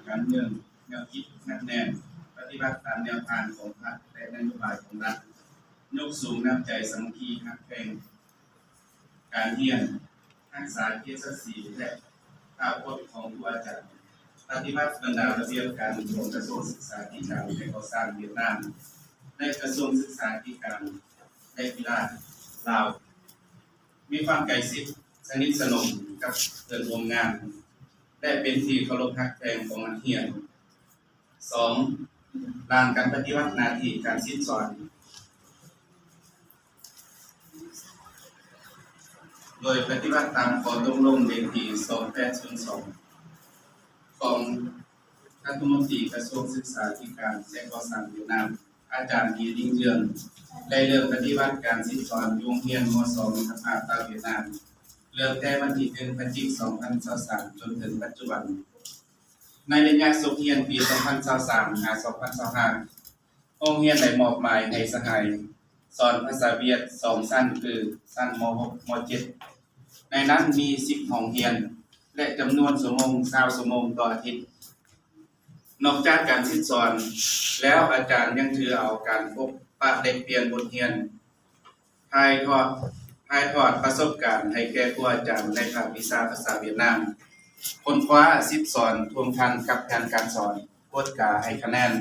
ການເມືອງ ແນວຄິດໜັກແໜ້ນ, ປະຕິບັດຕາມແນວທາງຂອງພັກ ແລະ ນະໂຍບາຍຂອງລັດ, ຍົກສູງນ້ຳໃຈສາມັກຄີຮັກແພງ ການຮຽນ, ຮັກສາກຽດສັກສີ ແລະ ພາບພົດຂອງຄູອາຈານ, ປະຕິບັດບັນດາລະບຽບການຂອງກະຊວງສຶກສາທິການ ແລະ ກໍ່ສ້າງຫວຽດນາມ ແລະ ກະຊວງສຶກສາທິການ ແລະ ກິລາລາວ, ມີຄວາມໃກ້ຊິດສະໜິດສະໜົມກັບເພື່ອນຮ່ວມງານ ແລະ ເປັນທີ່ເຄົາລົບຮັກແພງຂອງນັກຮຽນ. ສອງ, ດ້ານການປະຕິບັດໜ້າທີ່ການສິດສອນ ໂດຍປະຕິບັດຕາມຂໍ້ຕົກລົງເລກທີສອງແປດສູນສອງ ຂອງລັດຖະມົນຕີກະຊວງສຶກສາທິການ ແລະ ກໍ່ສ້າງຫວຽດນາມ, ອາຈານ ເຮລິງເຈີງ ໄດ້ເລີ່ມປະຕິບັດການສິດສອນຢູ່ໂຮງຮຽນ ມສ ມິດຕະພາບລາວຫວຽດນາມ ເລີ່ມແຕ່ວັນທີໜຶ່ງ ພະຈິກ ສອງພັນຊາວສາມ ຈົນເຖິງປັດຈຸບັນ. ໃນໄລຍະສົກຮຽນປີສອງພັນຊາວສາມ ຫາ ສອງພັນຊາວຫ້າ ໂຮງຮຽນໄດ້ມອບໝາຍໃຫ້ສະຫາຍສອນພາສາຫວຽດສອງຊັ້ນ ຄື ຊັ້ນ ມ ຫົກ ມ ເຈັດ ໃນນັ້ນມີສິບຫ້ອງຮຽນ ແລະ ຈຳນວນຊົ່ວໂມງຊາວຊົ່ວໂມງຕໍ່ອາທິດ. ນອກຈາກການສິດສອນແລ້ວ, ອາຈານຍັງຖືເອົາການພົບປະແລກປ່ຽນບົດຮຽນ, ຖ່າຍທອດ, ຖ່າຍທອດປະສົບການໃຫ້ແກ່ຄູອາຈານໃນພາກວິຊາພາສາຫວຽດນາມ, ຄົ້ນຄວ້າ, ສິດສອນ, ທວງທ່ານກັບແຜນການສອນ, ກວດກາໃຫ້ຄະແນນ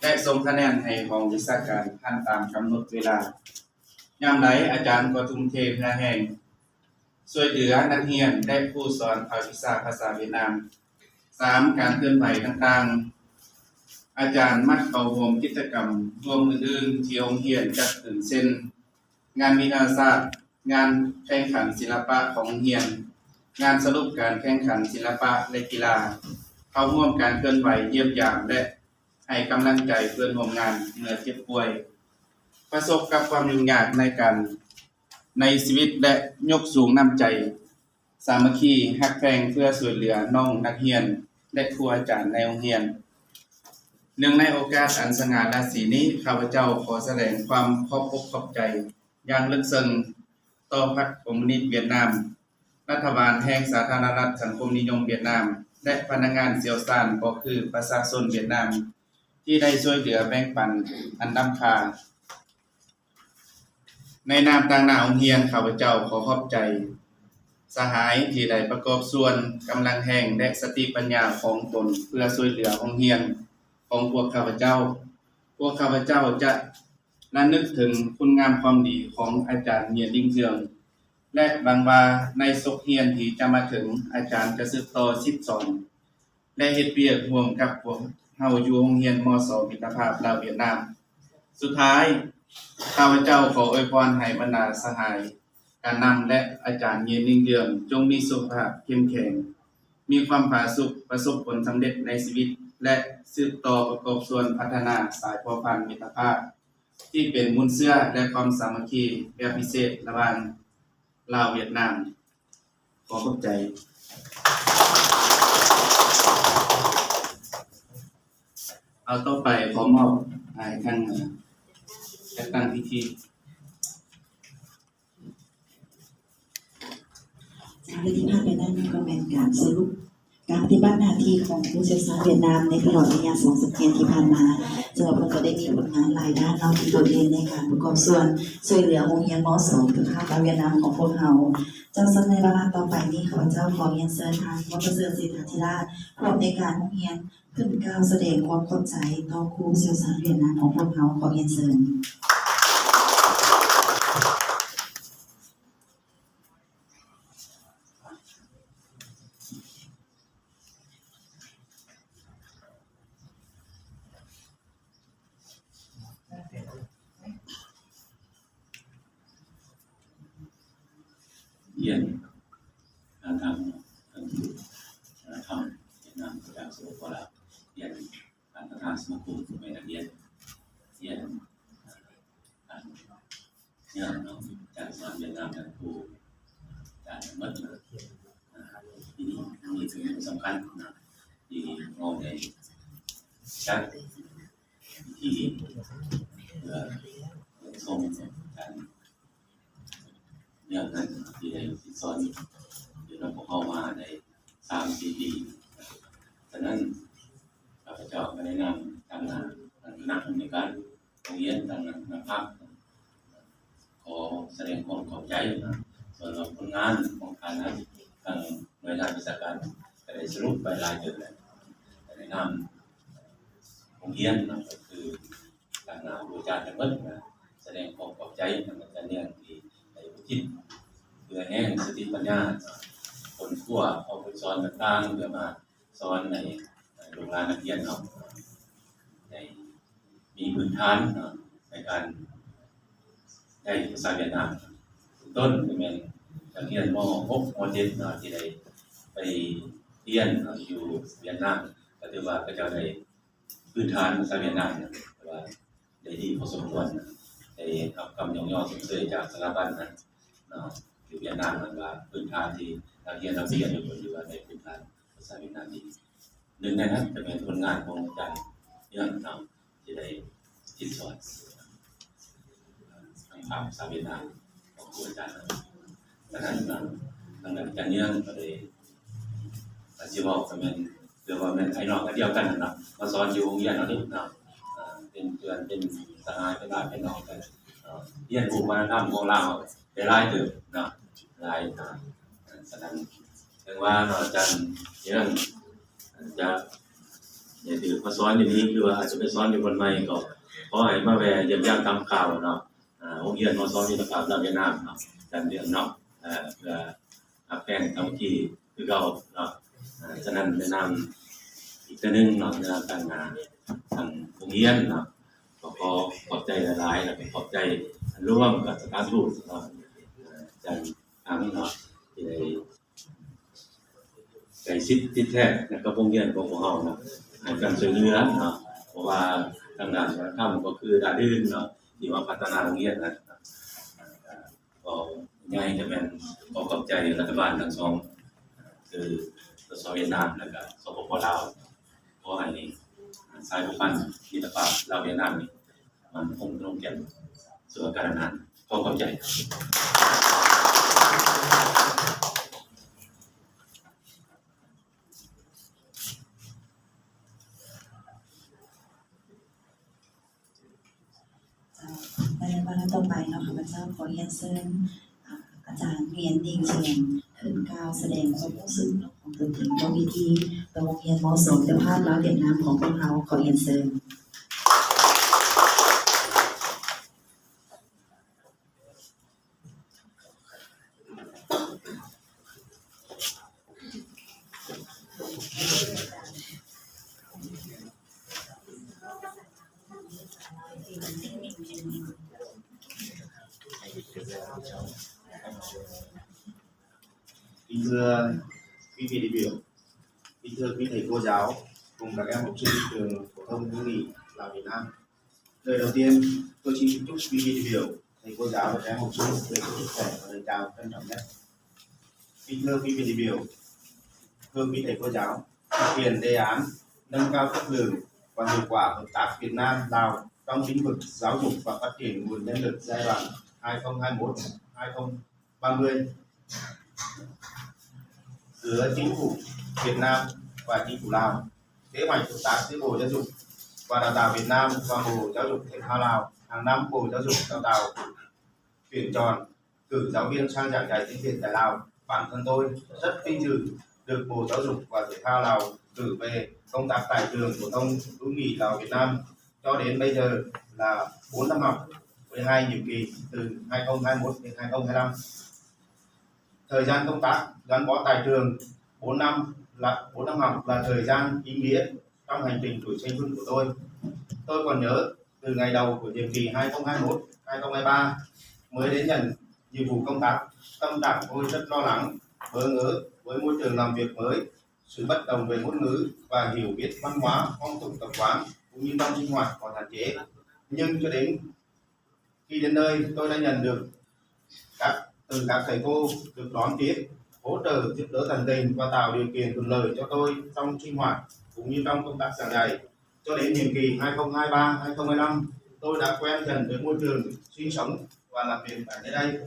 ແລະ ສົ່ງຄະແນນໃຫ້ຫ້ອງວິຊາການຜ່ານຕາມກຳນົດເວລາ. ຍາມໃດອາຈານກໍທຸ່ມເທເຫື່ອແຮງ ຊ່ວຍເຫຼືອນັກຮຽນ ແລະ ຄູສອນພາກວິຊາພາສາຫວຽດນາມ. ສາມ, ການເຄື່ອນໄຫວຕ່າງໆ. ອາຈານມັກເຂົ້າຮ່ວມກິດຈະກຳຮ່ວມອື່ນໆທີ່ໂຮງຮຽນຈັດຂຶ້ນ ເຊັ່ນ ງານວິທະຍາສາດ, ງານແຂ່ງຂັນສິລະປະຂອງໂຮງຮຽນ, ງານສະຫຼຸບການແຂ່ງຂັນສິລະປະ ແລະ ກິລາ, ເຂົ້າຮ່ວມການເຄື່ອນໄຫວຢ້ຽມຢາມ ແລະ ໃຫ້ກຳລັງໃຈເພື່ອນຮ່ວມງານເມື່ອເຈັບປ່ວຍ, ປະສົບກັບຄວາມຫຍຸ້ງຍາກໃນການ ໃນຊີວິດ ແລະ ຍົກສູງນ້ຳໃຈສາມັກຄີຮັກແພງເພື່ອຊ່ວຍເຫຼືອນ້ອງນັກຮຽນ ແລະ ຄູອາຈານໃນໂຮງຮຽນ. ເນື່ອງໃນໂອກາດອັນສະຫງ່າລາສີນີ້, ຂ້າພະເຈົ້າຂໍສະແດງຄວາມຂອບອົກຂອບໃຈຢ່າງເລິກເຊິ່ງຕໍ່ພັກຄອມມູນິດຫວຽດນາມ, ລັດຖະບານແຫ່ງສາທາລະນະລັດສັງຄົມນິຍົມຫວຽດນາມ ແລະ ພະນັກງານຊ່ຽວຊານ ກໍຄືປະຊາຊົນຫວຽດນາມ ທີ່ໄດ້ຊ່ວຍເຫຼືອແບ່ງປັນອັນລ້ຳຄ່າ. ໃນນາມຕາງໜ້າໂຮງຮຽນ, ຂ້າພະເຈົ້າຂໍຂອບໃຈສະຫາຍທີ່ໄດ້ປະກອບສ່ວນກຳລັງແຮງ ແລະ ສະຕິປັນຍາຂອງຕົນເພື່ອຊ່ວຍເຫຼືອໂຮງຮຽນຂອງພວກຂ້າພະເຈົ້າ. ພວກຂ້າພະເຈົ້າຈະລະນຶກເຖິງຄຸນງາມຄວາມດີຂອງອາຈານ ເຫຍລິງເຈືອງ ແລະ ຫວັງວ່າໃນສົກຮຽນທີ່ຈະມາເຖິງ, ອາຈານຈະສືບຕໍ່ສິດສອນ ແລະ ເຮັດວຽກຮ່ວມກັບພວກເຮົາຢູ່ໂຮງຮຽນ ມສ ມິດຕະພາບລາວຫວຽດນາມ. ສຸດທ້າຍ, ຂ້າພະເຈົ້າຂໍອວຍພອນໃຫ້ບັນດາສະຫາຍການນຳ ແລະ ອາຈານ ເຫຍລິງເດືອງ ຈົ່ງມີສຸຂະພາບເຂັ້ມແຂງ, ມີຄວາມຜາສຸກ, ປະສົບຜົນສຳເລັດໃນຊີວິດ ແລະ ສືບຕໍ່ປະກອບສ່ວນພັດທະນາສາຍພົວພັນມິດຕະພາບ ທີ່ເປັນມູນເຊື້ອ ແລະ ຄວາມສາມັກຄີແບບພິເສດລະຫວ່າງລາວຫວຽດນາມ. ຂໍຂອບໃຈ. ເອົາ ຕໍ່ໄປຂໍມອບໃຫ້ທາງ ເອີ ຈັດຕັ້ງພິທີ. ເລື່ອງທີ່ຜ່ານໄປນັ້ນກໍແມ່ນການສະຫຼຸບການປະຕິບັດໜ້າທີ່ຂອງຜູ້ຊ່ຽວຊານຫວຽດນາມໃນຕະຫຼອດໄລຍະສອງສາມເດືອນທີ່ຜ່ານມາ, ເຊິ່ງວ່າເພິ່ນກໍໄດ້ມີຜົນງານຫຼາຍດ້ານເນາະ ທີ່ໂດດເດັ່ນໃນການປະກອບສ່ວນຊ່ວຍເຫຼືອໂຮງຮຽນ ມສ ມິດຕະພາບລາວຫວຽດນາມຂອງພວກເຮົາ. ເຈົ້າ, ເຊິ່ງໃນວາລະຕໍ່ໄປນີ້ ຂ້າພະເຈົ້າຂໍຮຽນເຊີນທ່ານ ວົນປະເສີດ ສິດຖາທິລາດ ຜູ້ອຳນວຍການໂຮງຮຽນ ຂຶ້ນກ່າວສະແດງຄວາມຂອບໃຈຕໍ່ຄູຊ່ຽວຊານຫວຽດນາມຂອງພວກເຮົາ. ຂໍຮຽນເຊີນ. ຮຽນ ທ່ານ ທ່ານ ທ່ານທູດ ວັດທະນະທຳຫວຽດນາມ ຈາກ ສປປ ລາວ, ຮຽນ ທ່ານປະທານສະມາຄົມແມ່ນັກຮຽນ, ຮຽນ ທ່ານ ເລື່ອງເນາະ ຈາກສະຫວັນຫວຽດນາມ ທ່ານຄູ ຈາກໝົດເນາະ. ອ່າ ທີ່ນີ້ມີສ່ວນສຳຄັນເນາະ ທີ່ເຮົາໄດ້ຈັດພິທີເພື່ອຊົມການ ເລື່ອງນັ້ນທີ່ໄດ້ຝຶກສອນຢູ່ນຳພວກເຮົາມາໄດ້ສາມສີ່ປີ. ສະນັ້ນ ໃນນາມທາງຄະນະຜູ້ອຳນວຍການໂຮງຮຽນ, ທາງຄະນະພັກ ຂໍສະແດງຄວາມຂອບໃຈນະ ສຳລັບຜົນງານຂອງທ່ານນະ ທາງໜ່ວຍງານວິຊາການກໍໄດ້ສະຫຼຸບໄປຫຼາຍເຕີບແລ້ວ. ໃນນາມໂຮງຮຽນເນາະ ກໍຄືທາງອາຈານທັງໝົດນະ ສະແດງຄວາມຂອບໃຈນຳອາຈານເນຍ ທີ່ໄດ້ອຸທິດເຫື່ອແຮງ ສະຕິປັນຍາ ຄົ້ນຄວ້າ ເອົາບົດສອນຕ່າງໆ ເພື່ອມາ ສອນໃຫ້ລູກຫຼານນັກຮຽນເນາະ ໄດ້ມີພື້ນຖານເນາະ ໃນການໃຊ້ພາສາຫວຽດນາມ. ເປັນຕົ້ນກໍແມ່ນນັກຮຽນ ມ. ຫົກ ມ. ເຈັດ ເນາະ ທີ່ໄດ້ໄປຮຽນເນາະ ຢູ່ຫວຽດນາມ ກໍຖືວ່າເຂົາເຈົ້າໄດ້ ພື້ນຖານພາສາຫວຽດນາມນະ ຖືວ່າໄດ້ດີພໍສົມຄວນນະ ໄດ້ຮັບຄຳຍົກຍ້ອງຊົມເຊີຍຈາກສະຖາບັນນະເນາະ ຢູ່ຫວຽດນາມນັ້ນວ່າ ພື້ນຖານທີ່ນັກຮຽນເຮົາຮຽນຢູ່ ຖືວ່າໄດ້ພື້ນຖານພາສາຫວຽດນາມດີ. ໜຶ່ງໃນນັ້ນກໍແມ່ນຜົນງານຂອງອາຈານເນຍເນາະ ທີ່ໄດ້ສິດສອນ ທາງພາສາຫວຽດນາມຂອງຄູອາຈານນັ້ນ. ສະນັ້ນ ທາງອາຈານເນຍກໍໄດ້ ອາດຊິເວົ້າກໍແມ່ນ ເອີ້ນວ່າແມ່ນອ້າຍນ້ອງກັນດຽວກັນນະ ມາສອນຢູ່ໂຮງຮຽນເຮົານີ້ເນາະ ເປັນເພື່ອນ ເປັນສະຫາຍ ເປັນອ້າຍເປັນນ້ອງກັນເນາະ ຮຽນຮູ້ວັດທະນະທຳຂອງລາວໄດ້ຫຼາຍເຕີບເນາະ ຫຼາຍເນາະ. ສະນັ້ນ ເຖິງວ່າເນາະ ອາຈານເນຍຈະ ຈະຖືກມາສອນຢູ່ນີ້ ຫຼືວ່າອາດຈະໄປສອນຢູ່ບ່ອນໃໝ່ ກໍຂໍໃຫ້ມາແວ່ຢ້ຽມຢາມຖາມຂ່າວເນາະ ໂຮງຮຽນ ມ.ສ ມິດຕະພາບລາວຫວຽດນາມເນາະ ອາຈານເນຍເນາະ ເພື່ອຮັກແພງສາມັກຄີຄືເກົ່າເນາະ. ສະນັ້ນ ໃນນາມອີກເທື່ອໜຶ່ງເນາະ ໃນນາມທາງ ທາງໂຮງຮຽນເນາະ ກໍຂໍຂອບໃຈຫຼາຍໆ ແລ້ວກໍຂອບໃຈລວມກັບສະຖານທູດເນາະ ອາຈານ ທາງເນາະ ທີ່ໄດ້ໃກ້ຊິດຕິດແທດນະ ກັບໂຮງຮຽນຂອງພວກເຮົາເນາະ ໃຫ້ການຊ່ວຍເຫຼືອເນາະ ເພາະວ່າທາງດ້ານວັດທະນະທຳກໍຄືດ້ານອື່ນເນາະ ທີ່ວ່າພັດທະນາໂຮງຮຽນນະ. ກໍໃຫຍ່ຈະແມ່ນຂໍຂອບໃຈລັດຖະບານທັງສອງ ຄື ສສ ຫວຽດນາມ ແລ້ວກະ ສປປ ລາວ. ຂໍໃຫ້ສາຍພົວພັນມິດຕະພາບລາວຫວຽດນາມນີ້ ມັນຄົງລົງແກ່ນຊົ່ວກາລະນານ. ຂໍຂອບໃຈ. ເຈົ້າ ໃນວາລະຕໍ່ໄປເນາະ ຂ້າພະເຈົ້າຂໍຮຽນເຊີນ ອາ ອາຈານ ວຽນ ດິງ ສະແດງ ຂຶ້ນກ່າວສະແດງຄວາມຮູ້ສຶກຂອງຕົນເອງຕໍ່ເວທີ ຕໍ່ໂຮງຮຽນ ມ.ສ ມິດຕະພາບລາວຫວຽດນາມຂອງພວກເຮົາ. ຂໍຮຽນເຊີນ. Thưa quý vị đại biểu, kính thưa quý thầy cô giáo, cùng các em học sinh trường phổ thông hữu nghị Lào Việt Nam. Lời đầu tiên, tôi xin kính chúc quý vị đại biểu, thầy cô giáo và các em học sinh được sức khỏe và lời chào trân trọng nhất. Kính thưa quý vị đại biểu, thưa quý thầy cô giáo, thực hiện đề án nâng cao chất lượng và hiệu quả hợp tác Việt Nam Lào trong lĩnh vực giáo dục và phát triển nguồn nhân lực giai đoạn hai không hai mốt hai không ba mươi giữa Chính phủ Việt Nam và Chính phủ Lào. Kế hoạch hợp tác giữa Bộ Giáo dục và Đào tạo Việt Nam và Bộ Giáo dục Thể thao Lào. Hàng năm Bộ Giáo dục Đào tạo tuyển chọn, cử giáo viên sang giảng dạy tiếng Việt tại Lào. Bản thân tôi rất vinh dự được Bộ Giáo dục và Thể thao Lào cử về công tác tại trường phổ thông hữu nghị Lào Việt Nam. Cho đến bây giờ là bốn năm học, mười hai nhiệm kỳ, từ hai không hai mốt đến hai không hai lăm. Thời gian công tác gắn bó tại trường bốn năm là, bốn năm học là thời gian ý nghĩa trong hành trình tuổi thanh xuân của tôi. Tôi còn nhớ từ ngày đầu của nhiệm kỳ hai không hai mốt hai không hai ba mới đến nhận nhiệm vụ công tác, tâm trạng tôi rất lo lắng, bỡ ngỡ với môi trường làm việc mới, sự bất đồng về ngôn ngữ và hiểu biết văn hóa, phong tục tập quán cũng như trong sinh hoạt còn hạn chế. Nhưng cho đến khi đến nơi, tôi đã nhận được các, từ các thầy cô được đón tiếp, hỗ trợ, giúp đỡ tận tình và tạo điều kiện thuận lợi cho tôi trong sinh hoạt cũng như trong công tác giảng dạy. Cho đến nhiệm kỳ hai không hai ba hai không hai lăm, tôi đã quen dần với môi trường sinh sống và làm việc tại nơi đây.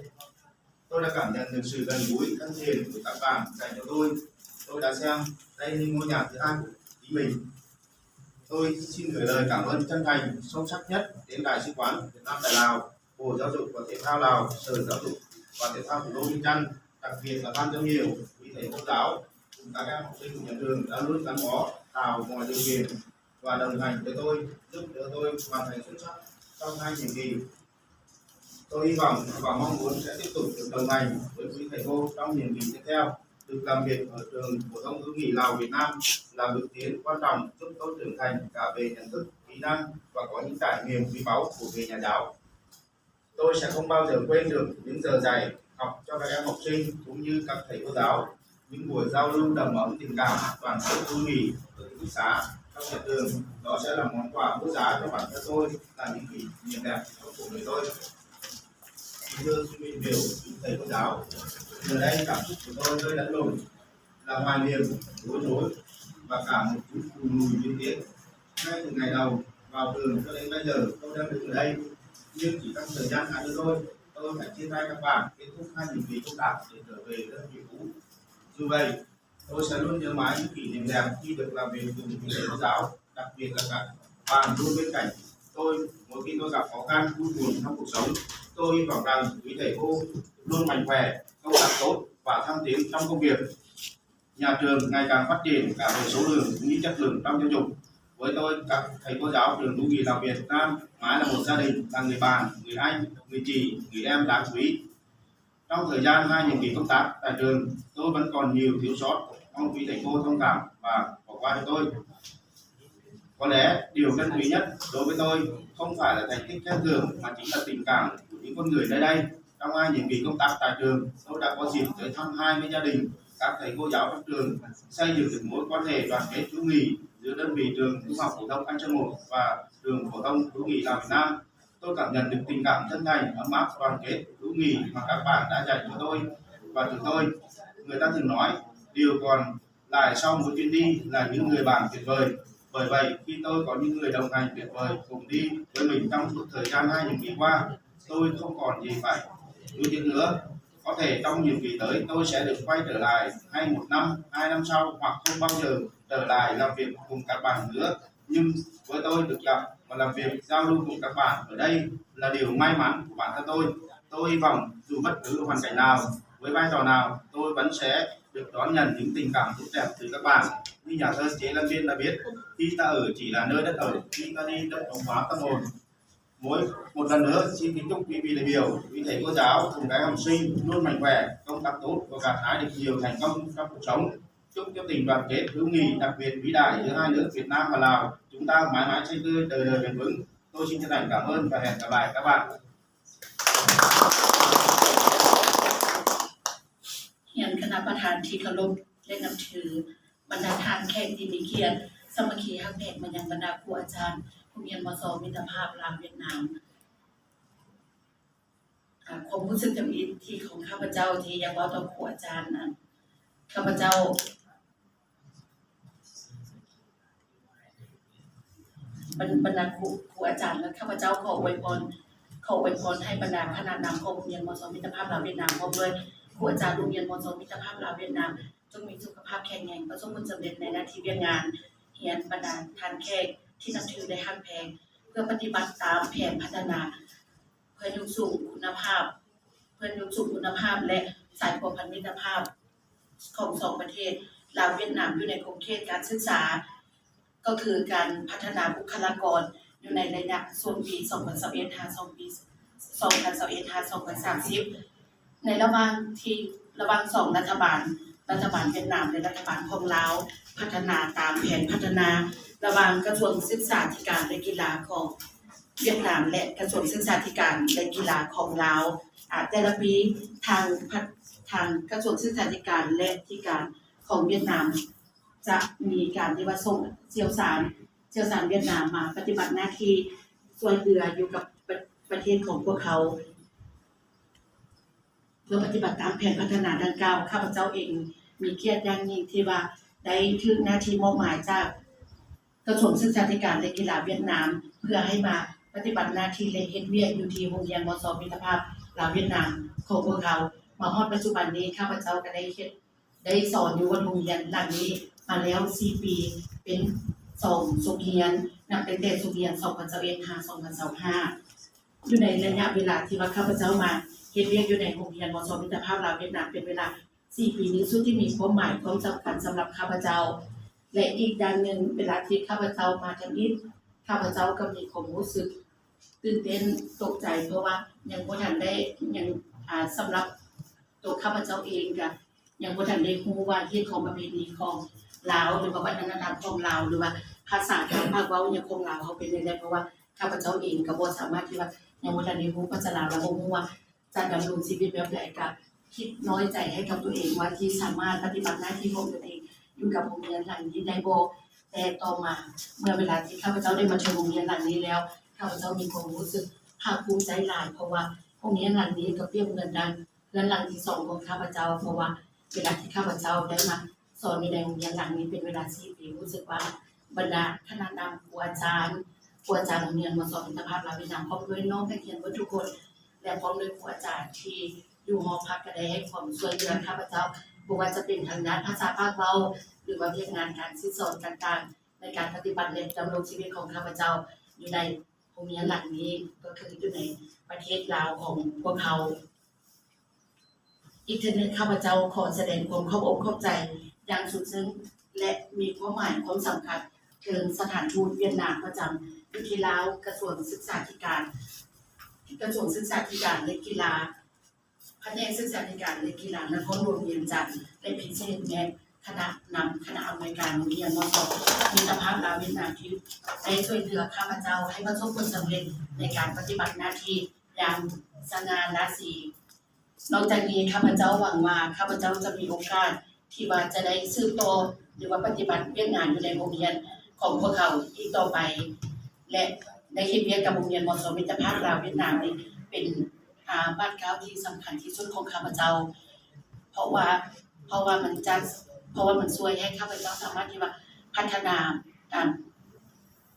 Tôi đã cảm nhận được sự gần gũi, thân thiện của các bạn dành cho tôi. Tôi đã xem đây như ngôi nhà thứ hai của chính mình. Tôi xin gửi lời cảm ơn chân thành, sâu sắc nhất đến Đại sứ quán Việt Nam tại Lào, Bộ Giáo dục và Thể thao Lào, Sở Giáo dục và Thể thao Thủ đô Viêng Chăn, đặc biệt là Ban giám hiệu, quý thầy cô giáo, cùng các em học sinh của nhà trường đã luôn gắn bó, tạo mọi điều kiện và đồng hành với tôi, giúp đỡ tôi hoàn thành xuất sắc trong hai nhiệm kỳ. Tôi hy vọng và mong muốn sẽ tiếp tục được đồng hành với quý thầy cô trong nhiệm kỳ tiếp theo, được làm việc ở trường phổ thông hữu nghị Lào Việt Nam là bước tiến quan trọng giúp tôi trưởng thành cả về nhận thức, kỹ năng và có những trải nghiệm quý báu của nghề nhà giáo. Tôi sẽ không bao giờ quên được những giờ dạy, học cho các em học sinh cũng như các thầy cô giáo. Những buổi giao lưu đầm ấm tình cảm, đoàn kết hữu nghị ở ký túc xá, trong nhà trường, đó sẽ là món quà vô giá cho bản thân tôi, là những kỷ niệm đẹp trong cuộc đời tôi. Kính thưa quý vị đại biểu, quý thầy cô giáo, giờ đây cảm xúc của tôi hơi lẫn lộn, là hoài niệm, bối rối và cả một chút buồn ngùi liên tiếp. Ngay từ ngày đầu vào trường cho đến bây giờ, tôi đang đứng ở đây, nhưng chỉ trong thời gian ngắn nữa thôi, tôi phải chia tay các bạn, kết thúc hai nhiệm kỳ công tác để trở về với đơn vị cũ. Dù vậy, tôi sẽ luôn nhớ mãi những kỷ niệm đẹp khi được làm việc cùng với thầy cô giáo, đặc biệt là các bạn luôn bên cạnh tôi mỗi khi tôi gặp khó khăn, vui buồn trong cuộc sống. Tôi hy vọng rằng quý thầy cô luôn mạnh khỏe, công tác tốt và thăng tiến trong công việc. Nhà trường ngày càng phát triển cả về số lượng cũng như chất lượng trong giáo dục. Với tôi, các thầy cô giáo trường hữu nghị Lào Việt Nam mãi là một gia đình, là người bạn, người anh, người chị, người em đáng quý. Trong thời gian hai nhiệm kỳ công tác tại trường, tôi vẫn còn nhiều thiếu sót, mong quý thầy cô thông cảm và bỏ qua cho tôi. Có lẽ điều đáng quý nhất đối với tôi không phải là thành tích khen thưởng mà chính là tình cảm của những con người nơi đây. Trong hai nhiệm kỳ công tác tại trường, tôi đã có dịp tới thăm hai mươi gia đình, các thầy cô giáo trong trường, xây dựng được mối quan hệ đoàn kết hữu nghị giữa đơn vị trường trung học phổ thông An Sơn một và trường phổ thông hữu nghị Lào Việt Nam. Tôi cảm nhận được tình cảm chân thành, ấm áp, đoàn kết, hữu nghị mà các bạn đã dành cho tôi và từ tôi. Người ta thường nói, điều còn lại sau mỗi chuyến đi là những người bạn tuyệt vời. Bởi vậy, khi tôi có những người đồng hành tuyệt vời cùng đi với mình trong suốt thời gian hai nhiệm kỳ qua, tôi không còn gì phải nuối tiếc nữa. Có thể trong nhiệm kỳ tới, tôi sẽ được quay trở lại, hay một năm, hai năm sau, hoặc không bao giờ trở lại làm việc cùng các bạn nữa. Nhưng với tôi, được gặp và làm việc, giao lưu cùng các bạn ở đây là điều may mắn của bản thân tôi. Tôi hy vọng dù bất cứ hoàn cảnh nào, với vai trò nào, tôi vẫn sẽ được đón nhận những tình cảm tốt đẹp từ các bạn. Như nhà thơ Chế Lan Viên đã viết, khi ta ở chỉ là nơi đất ở, khi ta đi đất trống vắng tâm hồn. Mỗi một lần nữa, xin kính chúc quý vị đại biểu, quý thầy cô giáo cùng các em học sinh luôn mạnh khỏe, công tác tốt và gặt hái được nhiều thành công trong cuộc sống. Chúc cho tình đoàn kết hữu nghị đặc biệt vĩ đại giữa hai nước Việt Nam và Lào chúng ta mãi mãi xanh tươi, đời đời bền vững. Tôi xin chân thành cảm ơn và hẹn gặp lại các bạn. ຮຽນຄະນະປະທານທີ່ເຄົາລົບ ແລະ ນັບຖື, ບັນດາທ່ານແຂກທີ່ມີກຽດ, ສາມັກຄີຮັກແພງມາຍັງບັນດາຄູອາຈານໂຮງຮຽນ ມສ ມິດຕະພາບລາວຫວຽດນາມ. ອາ ຄວາມຮູ້ສຶກທຳອິດທີ່ຂອງຂ້າພະເຈົ້າທີ່ຢາກເວົ້າຕໍ່ຄູອາຈານນັ້ນ, ຂ້າພະເຈົ້າ ບັນ ບັນດາຄູ ຄູອາຈານ ແລະ ຂ້າພະເຈົ້າຂໍອວຍພອນ, ຂໍອວຍພອນໃຫ້ບັນດາຄະນະນຳຂອງໂຮງຮຽນ ມສ ມິດຕະພາບລາວຫວຽດນາມ ພ້ອມດ້ວຍຄູອາຈານໂຮງຮຽນ ມສ ມິດຕະພາບລາວຫວຽດນາມ ຈົ່ງມີສຸຂະພາບແຂງແຮງ, ປະສົບຜົນສຳເລັດໃນໜ້າທີ່ວຽກງານຮຽນ. ບັນດາທ່ານແຂກທີ່ນັບຖື ແລະ ຮັກແພງ, ເພື່ອປະຕິບັດຕາມແຜນພັດທະນາ ເພື່ອຍົກສູງຄຸນນະພາບ, ເພື່ອຍົກສູງຄຸນນະພາບ ແລະ ສາຍພົວພັນມິດຕະພາບຂອງສອງປະເທດ ລາວ-ຫວຽດນາມ ຢູ່ໃນຂົງເຂດການສຶກສາ ກໍຄືການພັດທະນາບຸກຄະລາກອນ ຢູ່ໃນໄລຍະຊ່ວງປີສອງພັນຊາວເອັດ ຫາ ສອງປີ ສອງພັນຊາວເອັດ ຫາ ສອງພັນສາມສິບ ໃນລະຫວ່າງທີ່ ລະຫວ່າງສອງລັດຖະບານ, ລັດຖະບານຫວຽດນາມ ແລະ ລັດຖະບານຂອງລາວ ພັດທະນາຕາມແຜນພັດທະນາລະຫວ່າງກະຊວງສຶກສາທິການ ແລະ ກິລາຂອງຫວຽດນາມ ແລະ ກະຊວງສຶກສາທິການ ແລະ ກິລາຂອງລາວ. ອາ ແຕ່ລະປີ ທາງພັດ ທາງກະຊວງສຶກສາທິການ ແລະ ທິການຂອງຫວຽດນາມ ຈະມີການທີ່ວ່າສົ່ງຊ່ຽວຊານ, ຊ່ຽວຊານຫວຽດນາມມາປະຕິບັດໜ້າທີ່ຊ່ວຍເຫຼືອຢູ່ກັບປະ ປະເທດຂອງພວກເຮົາ ເພື່ອປະຕິບັດຕາມແຜນພັດທະນາດັ່ງກ່າວ. ຂ້າພະເຈົ້າເອງມີກຽດຢ່າງຍິ່ງທີ່ວ່າໄດ້ຖືກໜ້າທີ່ມອບໝາຍຈາກກະຊວງສຶກສາທິການ ແລະ ກິລາຫວຽດນາມ ເພື່ອໃຫ້ມາປະຕິບັດໜ້າທີ່ ແລະ ເຮັດວຽກຢູ່ທີ່ໂຮງຮຽນ ມສ ມິດຕະພາບລາວຫວຽດນາມຂອງພວກເຮົາ. ມາຮອດປັດຈຸບັນນີ້ ຂ້າພະເຈົ້າກໍໄດ້ເຮັດ ໄດ້ສອນຢູ່ໂຮງຮຽນຫຼັງນີ້ມາແລ້ວສີ່ປີ ເປັນ ສອງສົກຮຽນ ນັບຕັ້ງແຕ່ສົກຮຽນສອງພັນຊາວເອັດ ຫາ ສອງພັນຊາວຫ້າ ຢູ່ໃນໄລຍະເວລາທີ່ວ່າຂ້າພະເຈົ້າມາເຮັດວຽກຢູ່ໃນໂຮງຮຽນ ມສ ມິດຕະພາບລາວຫວຽດນາມ ເປັນເວລາສີ່ປີນີ້ ສຸດທີ່ມີຄວາມໝາຍຄວາມສຳຄັນສຳລັບຂ້າພະເຈົ້າ ແລະ ອີກຢ່າງໜຶ່ງ ເວລາທີ່ຂ້າພະເຈົ້າມາທຳອິດ ຂ້າພະເຈົ້າກໍມີຄວາມຮູ້ສຶກຕື່ນເຕັ້ນຕົກໃຈ ເພາະວ່າຍັງບໍ່ທັນໄດ້ ຍັງ ອາ ສຳລັບ ຕົວຂ້າພະເຈົ້າເອງກະຍັງບໍ່ທັນໄດ້ຮູ້ວ່າຮີດຄອງປະເພນີຂອງລາວ ຫຼືວ່າວັດທະນະທຳຂອງລາວ ຫຼືວ່າພາສາການປາກເວົ້າຫຍັງຂອງລາວເຮົາເປັນແນວໃດ ເພາະວ່າຂ້າພະເຈົ້າເອງກະບໍ່ສາມາດທີ່ວ່າ ຍັງບໍ່ທັນໄດ້ຮູ້ພາສາລາວ ແລະ ບໍ່ຮູ້ວ່າຈະດຳລົງຊີວິດແບບໃດ ກະຄິດນ້ອຍໃຈໃຫ້ກັບຕົວເອງວ່າ ທີ່ສາມາດປະຕິບັດໜ້າທີ່ຂອງຕົນເອງຢູ່ກັບໂຮງຮຽນຫຼັງນີ້ໄດ້ບໍ່. ແຕ່ຕໍ່ມາ ເມື່ອເວລາທີ່ຂ້າພະເຈົ້າໄດ້ມາເຖິງໂຮງຮຽນຫຼັງນີ້ແລ້ວ ຂ້າພະເຈົ້າມີຄວາມຮູ້ສຶກພາກພູມໃຈຫຼາຍ ເພາະວ່າໂຮງຮຽນຫຼັງນີ້ກໍປຽບເໝືອນດັ່ງ ເຮືອນຫຼັງທີສອງຂອງຂ້າພະເຈົ້າ ເພາະວ່າເວລາທີ່ຂ້າພະເຈົ້າໄດ້ມາສອນຢູ່ໃນໂຮງຮຽນຫຼັງນີ້ເປັນເວລາສີ່ປີ ຮູ້ສຶກວ່າບັນດາຄະນະນຳ ຄູອາຈານ ຄູອາຈານໂຮງຮຽນ ມສ ມິດຕະພາບລາວຫວຽດນາມ ພ້ອມດ້ວຍນ້ອງນັກຮຽນເບິດທຸກຄົນ ແລະ ພ້ອມດ້ວຍຄູອາຈານທີ່ຢູ່ຫໍພັກ ກໍໄດ້ໃຫ້ຄວາມຊ່ວຍເຫຼືອຂ້າພະເຈົ້າ ບໍ່ວ່າຈະເປັນທາງດ້ານພາສາປາກເວົ້າ ຫຼືວ່າວຽກງານການສິດສອນຕ່າງໆ ໃນການປະຕິບັດ ແລະ ດຳລົງຊີວິດຂອງຂ້າພະເຈົ້າຢູ່ໃນ ໂຮງຮຽນຫຼັງນີ້ກໍຄືຢູ່ໃນປະເທດລາວຂອງພວກເຮົາ. ອີກເທື່ອໜຶ່ງ ຂ້າພະເຈົ້າຂໍສະແດງຄວາມຂອບອົກຂອບໃຈຢ່າງສຸດເຊິ່ງ ແລະ ມີຄວາມໝາຍຄວາມສຳຄັນເຖິງສະຖານທູດຫວຽດນາມປະຈຳຢູ່ທີ່ລາວ ກະຊວງສຶກສາທິການ ກະຊວງສຶກສາທິການ ແລະ ກິລາ ພະແນກສຶກສາທິການ ແລະ ກິລານະຄອນຫຼວງວຽງຈັນ ແລະ ພິເສດແມ່ນຄະນະນຳຄະນະອຳນວຍການໂຮງຮຽນ ມສ ມິດຕະພາບລາວຫວຽດນາມ ທີ່ໄດ້ຊ່ວຍເຫຼືອຂ້າພະເຈົ້າໃຫ້ປະສົບຜົນສຳເລັດໃນການປະຕິບັດໜ້າທີ່ຢ່າງສະຫງ່າລາສີ. ນອກຈາກນີ້ ຂ້າພະເຈົ້າຫວັງວ່າ ຂ້າພະເຈົ້າຈະມີໂອກາດທີ່ວ່າຈະໄດ້ສືບຕໍ່ ຫຼືວ່າປະຕິບັດວຽກງານຢູ່ໃນໂຮງຮຽນຂອງພວກເຮົາອີກຕໍ່ໄປ ແລະ ໄດ້ເຮັດວຽກກັບໂຮງຮຽນ ມສ ມິດຕະພາບລາວຫວຽດນາມນີ້ເປັນ ອ່າ ບາດກ້າວທີ່ສຳຄັນທີ່ສຸດຂອງຂ້າພະເຈົ້າ ເພາະວ່າ ເພາະວ່າມັນຈະ ເພາະວ່າມັນຊ່ວຍໃຫ້ຂ້າພະເຈົ້າສາມາດທີ່ວ່າພັດທະນາ ອ່າ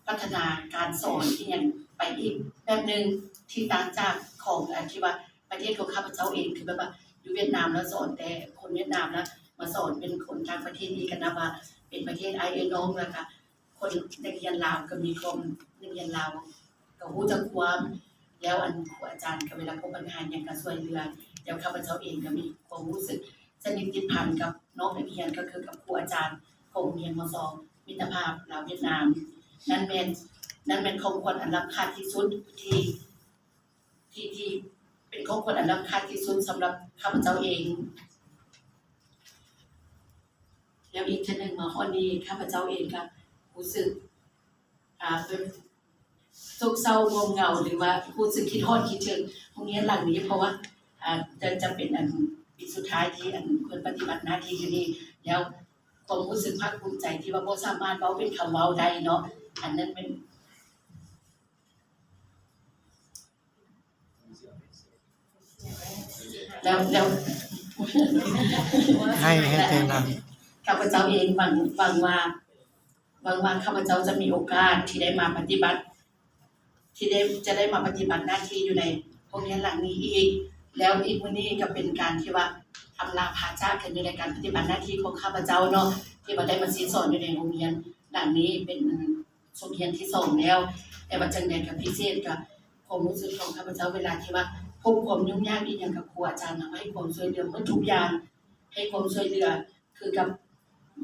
ພັດທະນາການສອນອີ່ຫຍັງໄປອີກແບບໜຶ່ງ ທີ່ຕ່າງຈາກຂອງ ອັນທີ່ວ່າປະເທດຂອງຂ້າພະເຈົ້າເອງ ຄືແບບວ່າຢູ່ຫວຽດນາມແລ້ວສອນແຕ່ຄົນຫວຽດນາມ ແລ້ວມາສອນເປັນຄົນຕ່າງປະເທດ ນີ້ກໍນັບວ່າເປັນປະເທດອ້າຍເອື້ອຍນ້ອງ ແລ້ວກະ ຄົນນັກຮຽນລາວກໍມີຄວາມ ນັກຮຽນລາວກໍຮູ້ຈັກຄວາມ ແລ້ວອັນຄູອາຈານກໍເວລາພົບບັນຫາຫຍັງກໍຊ່ວຍເຫຼືອ ແລ້ວຂ້າພະເຈົ້າເອງກໍມີຄວາມຮູ້ສຶກສະໜິດຕິດພັນກັບນ້ອງນັກຮຽນ ກໍຄືກັບຄູອາຈານຂອງໂຮງຮຽນ ມສ ມິດຕະພາບລາວຫວຽດນາມ. ນັ້ນແມ່ນ ນັ້ນແມ່ນຂອງຂວັນອັນລ້ຳຄ່າທີ່ສຸດທີ່ ທີ່ ທີ່ເປັນຂອງຂວັນອັນລ້ຳຄ່າທີ່ສຸດສຳລັບຂ້າພະເຈົ້າເອງ. ແລ້ວອີກເທື່ອໜຶ່ງມາຮອດນີ້ ຂ້າພະເຈົ້າເອງກໍຮູ້ສຶກ ອ່າ ແບບໂສກເສົ້າງ່ວງເຫງົາ ຫຼືວ່າຮູ້ສຶກຄິດຮອດຄິດເຖິງໂຮງຮຽນຫຼັງນີ້ ເພາະວ່າ ອ່າ ຈະ ຈະເປັນອັນປີສຸດທ້າຍທີ່ອັນເພິ່ນປະຕິບັດໜ້າທີ່ຢູ່ນີ້ ແລ້ວຄວາມຮູ້ສຶກພາກພູມໃຈທີ່ວ່າບໍ່ສາມາດເວົ້າເປັນຄຳເວົ້າໄດ້ເນາະ ອັນນັ້ນແມ່ນ ແລ້ວ ແລ້ວ ໃຫ້ ໃຫ້ແຕ່ລະ ຂ້າພະເຈົ້າເອງຫວັງ ຫວັງວ່າ ຫວັງວ່າຂ້າພະເຈົ້າຈະມີໂອກາດທີ່ໄດ້ມາປະຕິບັດ ທີ່ໄດ້ ຈະໄດ້ມາປະຕິບັດໜ້າທີ່ຢູ່ໃນໂຮງຮຽນຫຼັງນີ້ອີກ. ແລ້ວອີກມື້ນີ້ກໍເປັນການທີ່ວ່າອຳລາພາຈາກກັນຢູ່ໃນການປະຕິບັດໜ້າທີ່ຂອງຂ້າພະເຈົ້າເນາະ ທີ່ວ່າໄດ້ມາສິດສອນຢູ່ໃນໂຮງຮຽນຫຼັງນີ້ເປັນ ສົກຮຽນທີສອງແລ້ວ ແຕ່ວ່າຈັ່ງໃດກໍພິເສດກັບຄວາມຮູ້ສຶກຂອງຂ້າພະເຈົ້າ ເວລາທີ່ວ່າພົບຄວາມຫຍຸ້ງຍາກອີ່ຫຍັງ ກໍຄູອາຈານນຳໃຫ້ຄວາມຊ່ວຍເຫຼືອໝົດທຸກຢ່າງ ໃຫ້ຄວາມຊ່ວຍເຫຼືອຄືກັບ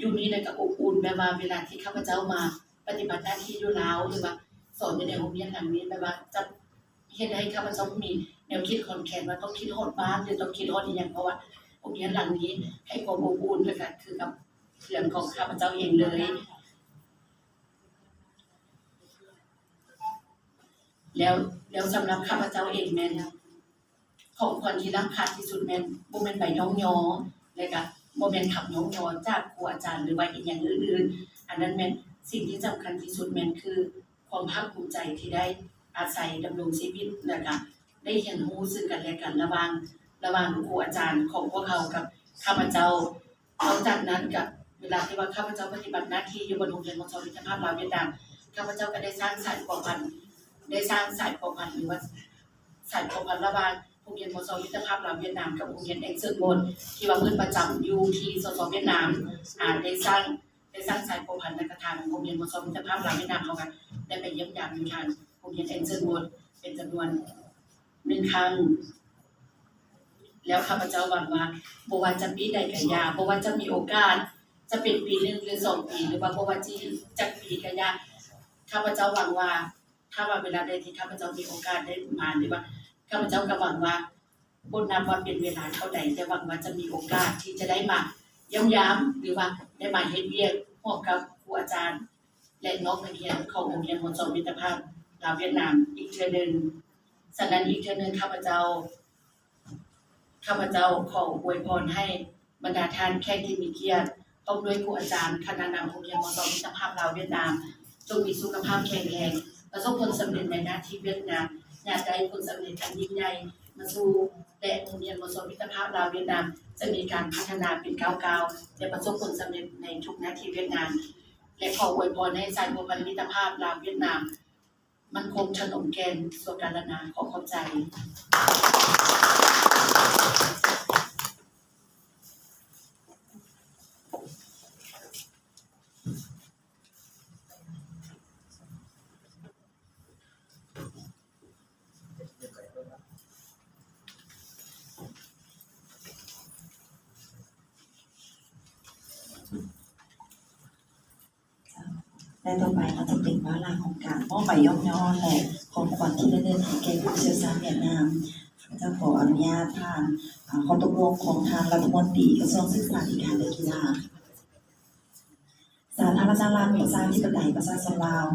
ຢູ່ນີ້ ແລ້ວກໍອົບອຸ່ນ ແບບວ່າເວລາທີ່ຂ້າພະເຈົ້າມາປະຕິບັດໜ້າທີ່ຢູ່ລາວ ຫຼືວ່າສອນຢູ່ໃນໂຮງຮຽນຫຼັງນີ້ ແບບວ່າຈະເຮັດໃຫ້ຂ້າພະເຈົ້າມີແນວຄິດຄອນແຄນວ່າຕ້ອງຄິດຮອດບ້ານ ຫຼື ຕ້ອງຄິດຮອດອີ່ຫຍັງ ເພາະວ່າໂຮງຮຽນຫຼັງນີ້ໃຫ້ຄວາມອົບອຸ່ນ ແລ້ວກໍຄືກັບເພື່ອນຂອງຂ້າພະເຈົ້າເອງເລີຍ. ແລ້ວ ແລ້ວສຳລັບຂ້າພະເຈົ້າເອງແມ່ນ ຂອງຂວັນທີ່ລ້ຳຄ່າທີ່ສຸດແມ່ນ ບໍ່ແມ່ນໃບຍ້ອງຍໍ ແລະກະບໍ່ແມ່ນຄຳຍ້ອງຍໍຈາກຄູອາຈານ ຫຼືວ່າອີ່ຫຍັງອື່ນໆ. ອັນນັ້ນແມ່ນສິ່ງທີ່ສຳຄັນທີ່ສຸດແມ່ນຄືຄວາມພາກພູມໃຈທີ່ໄດ້ອາໄສດຳລົງຊີວິດ ແລະກະໄດ້ຮຽນຮູ້ເຊິ່ງກັນແລະກັນ ລະຫວ່າງ ລະຫວ່າງຄູອາຈານຂອງພວກເຮົາກັບຂ້າພະເຈົ້າ. ນອກຈາກນັ້ນກະ ເວລາທີ່ວ່າຂ້າພະເຈົ້າປະຕິບັດໜ້າທີ່ຢູ່ບົນໂຮງຮຽນ ມສ ມິດຕະພາບລາວຫວຽດນາມ ຂ້າພະເຈົ້າກະໄດ້ສ້າງສາຍພົວພັນ ໄດ້ສ້າງສາຍພົວພັນ ຫຼືວ່າສາຍພົວພັນລະຫວ່າງໂຮງຮຽນ ມສ ມິດຕະພາບລາວຫວຽດນາມ ກັບໂຮງຮຽນແອງເຊີນໂບນ ທີ່ວ່າເພິ່ນປະຈຳຢູ່ທີ່ ສສ ຫວຽດນາມ ອາ ໄດ້ສ້າງ ໄດ້ສ້າງສາຍພົວພັນ ແລະ ກະທາງໂຮງຮຽນມ.ສ ມິດຕະພາບລາວຫວຽດນາມເຮົາກະໄດ້ໄປຢ້ຽມຢາມຢູ່ທາງໂຮງຮຽນແອນເຈີນວອດ ເປັນຈຳນວນໜຶ່ງຄັ້ງ. ແລ້ວຂ້າພະເຈົ້າຫວັງວ່າ ບໍ່ວ່າຈະປີໃດກະຢ່າ, ບໍ່ວ່າຈະມີໂອກາດ ຈະເປັນປີໜຶ່ງ ຫຼື ສອງປີ ຫຼືວ່າບໍ່ວ່າຊິຈັກປີກະຢ່າ, ຂ້າພະເຈົ້າຫວັງວ່າ ຖ້າວ່າເວລາໃດທີ່ຂ້າພະເຈົ້າມີໂອກາດໄດ້ມາ ຫຼືວ່າ ຂ້າພະເຈົ້າກະຫວັງວ່າ ບໍ່ນັບວ່າເປັນເວລາເທົ່າໃດ ແຕ່ຫວັງວ່າຈະມີໂອກາດທີ່ຈະໄດ້ມາຢ້ຽມຢາມ ຫຼືວ່າໄດ້ມາເຮັດວຽກຮ່ວມກັບຄູອາຈານ ແລະ ນ້ອງນັກຮຽນຂອງໂຮງຮຽນມ.ສ ມິດຕະພາບລາວຫວຽດນາມອີກເທື່ອໜຶ່ງ. ສະນັ້ນ ອີກເທື່ອໜຶ່ງ ຂ້າພະເຈົ້າ ຂ້າພະເຈົ້າຂໍອວຍພອນໃຫ້ບັນດາທ່ານແຂກທີ່ມີກຽດ ພ້ອມດ້ວຍຄູອາຈານ, ຄະນະນຳໂຮງຮຽນ ມ.ສ ມິດຕະພາບລາວຫວຽດນາມ ຈົ່ງມີສຸຂະພາບແຂງແຮງ, ປະສົບຜົນສຳເລັດໃນໜ້າທີ່ວຽກງານ, ຍາດໄດ້ຜົນສຳເລັດອັນຍິ່ງໃຫຍ່ມາສູ່ ແລະ ໂຮງຮຽນ ມ.ສ ມິດຕະພາບລາວຫວຽດນາມ ຈະມີການພັດທະນາເປັນກ້າວໆ ແລະ ປະສົບຜົນສຳເລັດໃນທຸກໜ້າທີ່ວຽກງານ ແລະ ຂໍອວຍພອນໃຫ້ສາຍພົວພັນມິດຕະພາບລາວຫວຽດນາມ ມັນຄົງທະນົງແກ່ນຊົ່ວການລະນານ. ຂໍຂອບໃຈ. ແລະ ຕໍ່ໄປກໍຈະເປັນວາລະຂອງການມອບໃບຍ້ອງຍໍ ແລະ ຂອງຂວັນທີ່ລະນຶກໃຫ້ແກ່ຜູ້ຊ່ຽວຊານຫວຽດນາມ. ຂ້າພະເຈົ້າຂໍອະນຸຍາດທ່ານ ອາ ຂໍ້ຕົກລົງຂອງທ່ານລັດຖະມົນຕີກະຊວງສຶກສາທິການ ແລະ ກິລາ. ສາທາລະນະລັດ ປະຊາທິປະໄຕ ປະຊາຊົນລາວ,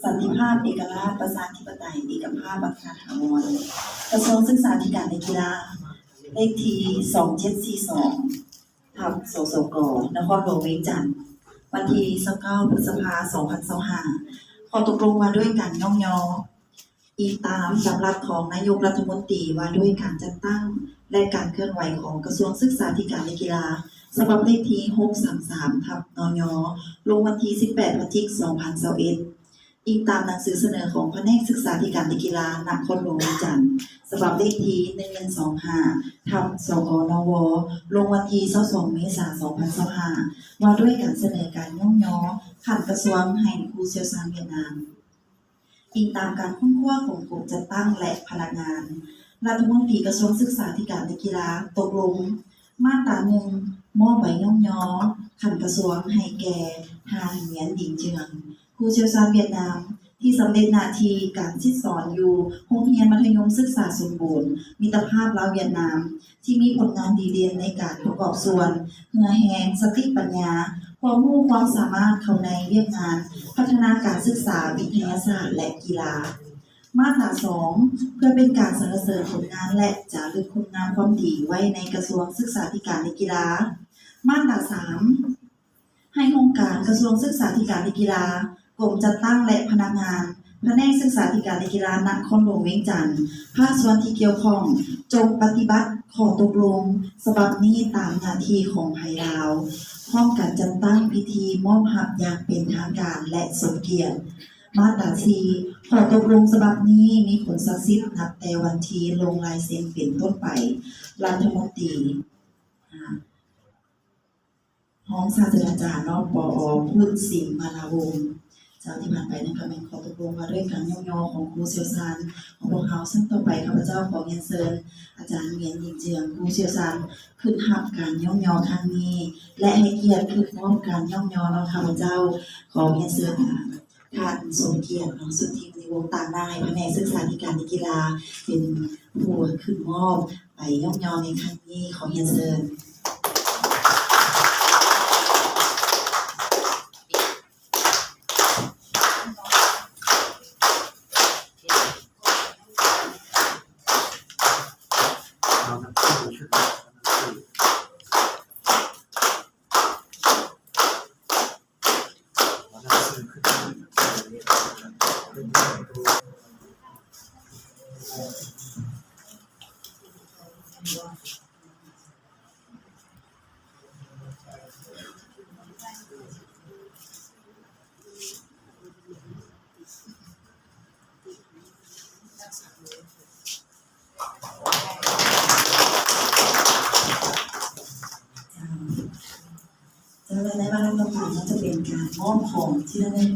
ສັນຕິພາບ ເອກະລາດ ປະຊາທິປະໄຕ ເອກະພາບ ອັກຄະຖາວອນ, ກະຊວງສຶກສາທິການ ແລະ ກິລາ, ເລກທີສອງເຈັດສີ່ສອງ ທັບ ສສກ ນະຄອນຫຼວງວຽງຈັນ, ວັນທີຊາວເກົ້າ ພຶດສະພາ ສອງພັນຊາວຫ້າ. ຂໍ້ຕົກລົງວ່າດ້ວຍການຍ້ອງຍໍ ອີງຕາມດຳລັດຂອງນາຍົກລັດຖະມົນຕີວ່າດ້ວຍການຈັດຕັ້ງ ແລະ ການເຄື່ອນໄຫວຂອງກະຊວງສຶກສາທິການ ແລະ ກິລາ ສະບັບເລກທີຫົກສາມສາມ ທັບ ນຍ ລົງວັນທີສິບແປດ ພະຈິກ ສອງພັນຊາວເອັດ. ອີງຕາມໜັງສືສະເໜີຂອງພະແນກສຶກສາທິການ ແລະ ກິລາ ນະຄອນຫຼວງວຽງຈັນ ສະບັບເລກທີໜຶ່ງໜຶ່ງສອງຫ້າ ທັບ ສກນວ ລົງວັນທີຊາວສອງ ເມສາ ສອງພັນຊາວຫ້າ ວ່າດ້ວຍການສະເໜີການຍ້ອງຍໍຂັ້ນກະຊວງໃຫ້ຜູ້ຊ່ຽວຊານຫວຽດນາມ. ອີງຕາມການຄົ້ນຄວ້າຂອງກົມຈັດຕັ້ງ ແລະ ພະນັກງານ, ລັດຖະມົນຕີກະຊວງສຶກສາທິການ ແລະ ກິລາ ຕົກລົງ ມາດຕາໜຶ່ງ ມອບໃບຍ້ອງຍໍຂັ້ນກະຊວງໃຫ້ແກ່ທ່ານ ຫງຽນ ດິງເຈືອງ ຜູ້ຊ່ຽວຊານຫວຽດນາມ ທີ່ສຳເລັດໜ້າທີ່ການສິດສອນຢູ່ໂຮງຮຽນມັດທະຍົມສຶກສາສົມບູນມິດຕະພາບລາວຫວຽດນາມ ທີ່ມີຜົນງານດີເດັ່ນໃນການປະກອບສ່ວນເຫື່ອແຮງ, ສະຕິປັນຍາ, ຄວາມຮູ້ຄວາມສາມາດເຂົ້າໃນວຽກງານພັດທະນາການສຶກສາ, ວິທະຍາສາດ ແລະ ກິລາ. ມາດຕາສອງ ເພື່ອເປັນການສັນລະເສີນຜົນງານ ແລະ ຈາລຶກຄຸນງາມຄວາມດີໄວ້ໃນກະຊວງສຶກສາທິການ ແລະ ກິລາ. ມາດຕາສາມ ໃຫ້ຫ້ອງການກະຊວງສຶກສາທິການ ແລະ ກິລາ, ກົມຈັດຕັ້ງ ແລະ ພະນັກງານພະແນກສຶກສາທິການ ແລະ ກິລາ ນະຄອນຫຼວງວຽງຈັນ, ພາກສ່ວນທີ່ກ່ຽວຂ້ອງ ຈົ່ງປະຕິບັດຂໍ້ຕົກລົງສະບັບນີ້ຕາມໜ້າທີ່ຂອງໃຜລາວ, ພ້ອມກັນຈັດຕັ້ງພິທີມອບຮັບຢ່າງເປັນທາງການ ແລະ ສົມກຽດ. ມາດຕາສີ່ ຂໍ້ຕົກລົງສະບັບນີ້ມີຜົນສັກສິດນັບແຕ່ວັນທີລົງລາຍເຊັນເປັນຕົ້ນໄປ. ລັດຖະມົນຕີ ອາ ຮອງສາດສະດາຈານເນາະ ປອ ພຸດສິງ ມາລາວົງ. ເຈົ້າ ທີ່ຜ່ານໄປນັ້ນກໍແມ່ນຂໍ້ຕົກລົງວ່າດ້ວຍການຍ້ອງຍໍຂອງຜູ້ຊ່ຽວຊານຂອງພວກເຮົາ. ເຊິ່ງຕໍ່ໄປຂ້າພະເຈົ້າຂໍຮຽນເຊີນອາຈານ ຫງຽນ ດິງເຈືອງ ຜູ້ຊ່ຽວຊານຂຶ້ນຮັບການຍ້ອງຍໍຄັ້ງນີ້ ແລະ ໃຫ້ກຽດຂຶ້ນມອບການຍ້ອງຍໍນຳ. ຂ້າພະເຈົ້າຂໍຮຽນເຊີນ ທ່ານ ສົມກຽດ ເນາະ ສຸດທິມນີວົງ ຕາງໜ້າໃຫ້ພະແນກສຶກສາທິການ ແລະ ກິລາ ເປັນຜູ້ຂຶ້ນມອບໃບຍ້ອງຍໍໃນຄັ້ງນີ້. ຂໍຮຽນເຊີນ. ມອບຂອງທີ່ລະນຶກ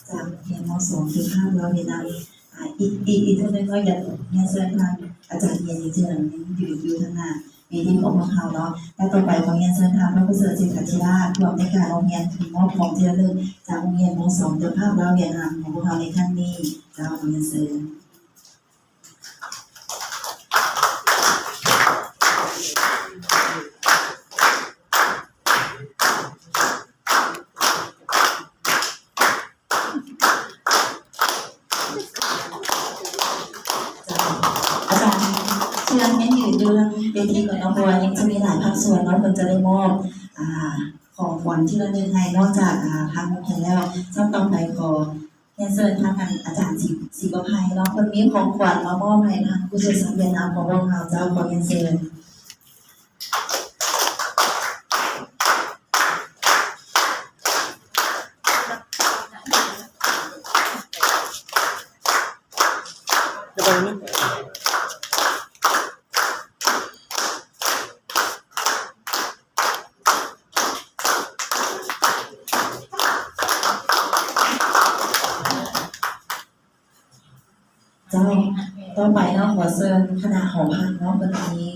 ຈາກໂຮງຮຽນ ມ.ສອງ ເຈົ້າພາບລາວຫວຽດນາມ. ອາ ອີກ ອີກ ອີກເທື່ອໜຶ່ງເນາະ ຢາກຮຽນເຊີນທ່ານອາຈານຮຽນອີກເທື່ອໜຶ່ງ ຢູ່ ຢູ່ທາງໜ້າເວທີຂອງພວກເຮົາເນາະ. ແລະ ຕໍ່ໄປຂໍຮຽນເຊີນທ່ານ Professor ເສດຖາທິລາດ ຜູ້ອຳນວຍການໂຮງຮຽນ ມອບຂອງທີ່ລະນຶກຈາກໂຮງຮຽນ ມ.ສອງ ເຈົ້າພາບລາວຫວຽດນາມ ຂອງພວກເຮົາໃນຄັ້ງນີ້. ເຈົ້າ ຂໍຮຽນເຊີນ. ອາຈານ ເຊີນຍັງຢືນຢູ່ເທິງເວທີກ່ອນເນາະ ເພາະວ່າຍັງຈະມີຫຼາຍພາກສ່ວນເນາະ ເພິ່ນຈະໄດ້ມອບ ອາ ຂອງຂວັນທີ່ລະນຶກໃຫ້ ນອກຈາກ ອາ ທາງໂຮງຮຽນແລ້ວ. ຊັ້ນຕໍ່ໄປຂໍ ຮຽນເຊີນທາງອາຈານສີ ສີປະໄພເນາະ ເພິ່ນມີຂອງຂວັນມາມອບໃຫ້ທາງຄູຊົນຊາວຫວຽດນາມຂອງພວກເຮົາເຈົ້າ ຂໍຮຽນເຊີນ. ເຈົ້າ ຕໍ່ໄປເນາະ ຂໍເຊີນຄະນະຫໍພັກເນາະ ເພິ່ນມີ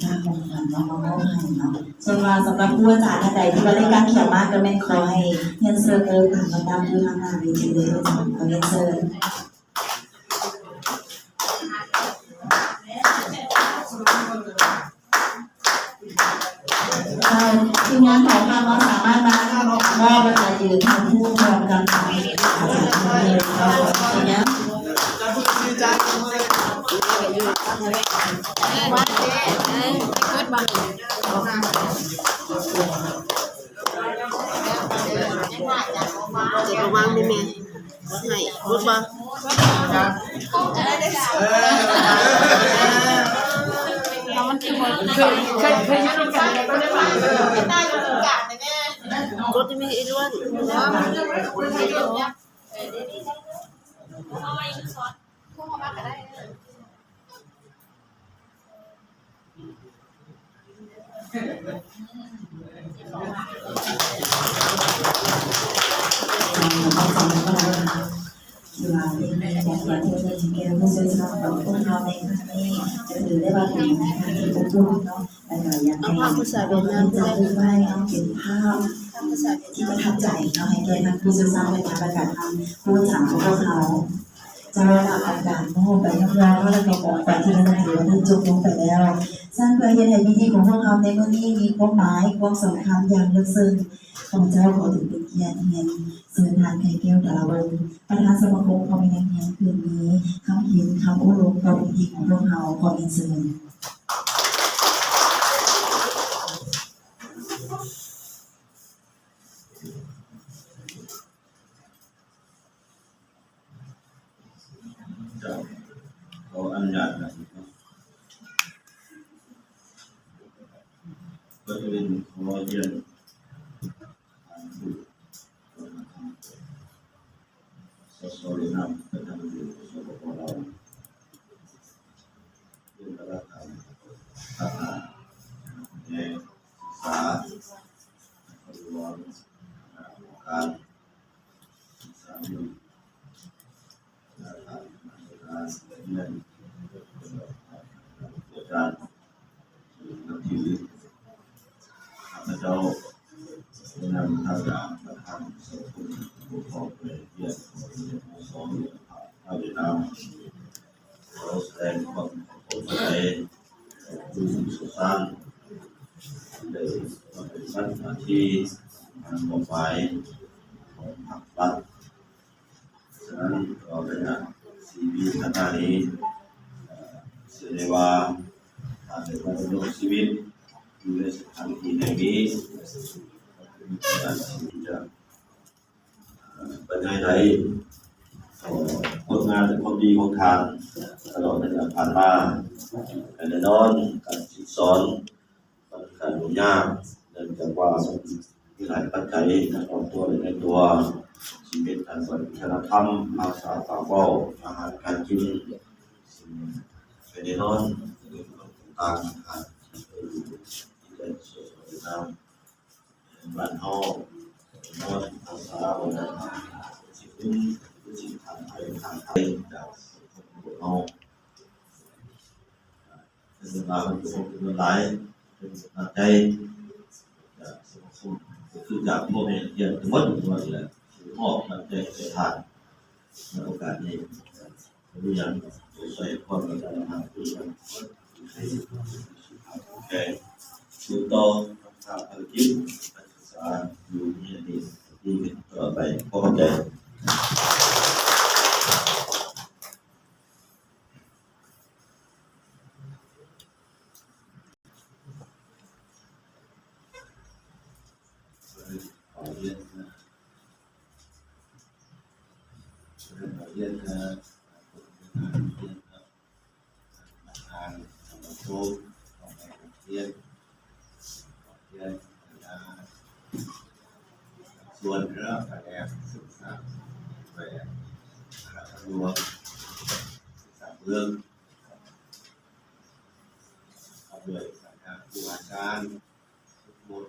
ການຂອງຂວັນເນາະ ມາມອບໃຫ້ເນາະ. ສ່ວນວ່າສຳລັບຄູອາຈານທ່ານໃດທີ່ວ່າໄດ້ການຂຽນມາ ກໍແມ່ນຂໍໃຫ້ຮຽນເຊີນເດີຕາມລຳດັບຢູ່ທາງໜ້າເວທີເລີຍເຈົ້າ ຂໍຮຽນເຊີນ. ເຈົ້າ ທີມງານຂອງເຮົາສາມາດມາມອບ ແລະ ກະຢືນຮັບຮູ້ພ້ອມກັບອາຈານເລີຍເຈົ້າ ເປັນຫຍັງ ເຈັບລະວັງນີ້ແມ່. ໃຫ້ ຫຼຸດບໍ່? ແລ້ວມັນຄືບໍ່ ເຄີຍ ເຄີຍ ເຄີຍຢູ່ນຳກັນ ກົດໃຫ້ແມ່ອີກດ້ວຍ. ຖືວ່າເປັນຂອງຂວັນທີ່ເປັນແກ່ຜູ້ຊ່ວຍຊາດຂອງພວກເຮົາໃນຄັ້ງນີ້ ກໍຖືໄດ້ວ່າເປັນງານທີ່ອົບອຸ່ນເນາະ ແລ້ວກໍຢາກໃຫ້ເປັນພາບທີ່ປະທັບໃຈເນາະ ໃຫ້ແກ່ທັງຜູ້ຊ່ວຍຊາດ ແລະ ກະທັງຜູ້ສານຂອງພວກເຮົາ. ເຈົ້າ ລະກະການມອບໃບຮັບຮອງ ແລະ ກະຂອງຂວັນທີ່ລະນຶກຖືວ່າໄດ້ຈົບລົງໄປແລ້ວ. ຊັ້ນເພື່ອເຮັດໃຫ້ພິທີຂອງພວກເຮົາໃນມື້ນີ້ມີຄວາມໝາຍ ຄວາມສຳຄັນຢ່າງເລິກເຊິ່ງ, ຂ້າພະເຈົ້າຂໍຖືເປັນກຽດຮຽນເຊີນທ່ານ ໄກ່ແກ້ວ ຕາລະວົງ ປະທານສະມາຄົມພໍ່ແມ່ນັກຮຽນ ຄືນມີຄຳເຫັນ ຄຳໂອ້ລົມຕໍ່ພິທີຂອງພວກເຮົາ. ຂໍຮຽນເຊີນ. ເຈົ້າ ຂໍອະນຸຍາດນະ ເປີດເລີຍ ຂໍຮຽນ ສສ ຫວຽດນາມ ປະຈຳຢູ່ ສປປ ລາວ ເປັນປະທານ ແຂນງສຶກສາ ການ ຂ້າພະເຈົ້າ ນຳທາງການ ປະທານສັງຄົມ ປົກຄອງແຂວງວຽງຈັນ ສອງ ພາກໃຕ້ ຂອສະແດງຄວາມຂອບໃຈ ຜູ້ຊ່ຽວຊານ ທີ່ໄດ້ມາປະຕິບັດໜ້າທີ່ຕາມມອບໝາຍຂອງພາກລັດ. ສະນັ້ນ ຂໍໃນນາມຊີວິດທາງດ້ານນີ້ ເອີ ເຊື່ອໄດ້ວ່າ ທ່ານໄດ້ມາດຳລົງຊີວິດຢູ່ໃນສະຖານທີ່ແຫ່ງນີ້ ການທີ່ຈະ ເອີ ບັນຍາຍໄດ້ຕໍ່ຜົນງານ ແລະ ຄວາມດີຂອງທ່ານຕະຫຼອດໄລຍະຜ່ານມາ. ແລະ ແນ່ນອນ ການຝຶກສອນ ມັນກະຫຍຸ້ງຍາກ ເນື່ອງຈາກວ່າມັນມີຫຼາຍປັດໄຈ ທັງນອກຕົວ ແລະ ໃນຕົວ ຊີວິດທາງວັດທະນະທຳ, ພາສາ, ປາກເວົ້າ, ອາຫານການກິນ, ແລະ ແນ່ນອນ ຕ່າງໆ ທີ່ໄດ້ຊ່ວຍເຫືອນນຳ ບ້ານເຮົາ ພາສາວັດທະນະທຳ ສິດທິມະນຸດ ສິດທິທາງໄທ ທາງໄທ ຈາກສັງຄົມຂອງເຮົາ ເຊິ່ງວ່າມັນເປັນຂອງຈຳນວນຫຼາຍ ເປັນກຳລັງໃຈຈາກສະມາຄົມ ກໍຄືຈາກພໍ່ແມ່ນັກຮຽນທັງໝົດ ທັງມວນນີ້ແຫຼະ ທີ່ມອບກຳລັງໃຈແກ່ທ່ານໃນໂອກາດນີ້. ເລື່ອງໄປຊ່ວຍຄວາມກະຕັນຍູກະຕະເວທາ ໃຫ້ສຸດຕໍ່ທາງພາລະກິດການສຶກສາຢູ່ໃນອະດີດ ທີ່ເປັນຕະຫຼອດໄປ. ຂໍຂອບໃຈ. ຂໍຮຽນ ຂໍຮຽນ ຂໍຮຽນ ປະທານສະມາຄົມ ພໍ່ແມ່ນັກຮຽນ ນັກຮຽນ ບັນດາສ່ວນ ແລະ ພະແນກສຶກສາ ແຂວງນະຄອນຫຼວງ ສຶກສາເມືອງ ພ້ອມດ້ວຍບັນດາຄູອາຈານ ທຸກຄົນ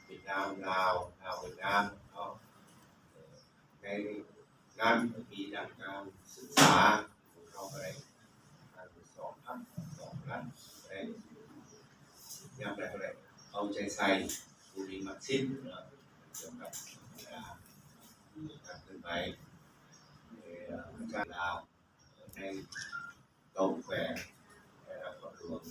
ເປັນນາມລາວ ລາວເປັນນາມເນາະ ໃນງານປີດ້ານການສຶກສາຂອງເຮົາກໍໄດ້ ທັງສອງພັກ ສອງລັດ ກໍໄດ້ ຍາມໃດກໍໄດ້ ເອົາໃຈໃສ່ຜູ້ທີ່ມັກສິດເນາະ ກ່ຽວກັບບັນດາການເຄື່ອນໄຫວ ເອີ ອາຈານລາວ ໃນເກົ້າແຂວງ ແລະ ນະຄອນຫຼວງ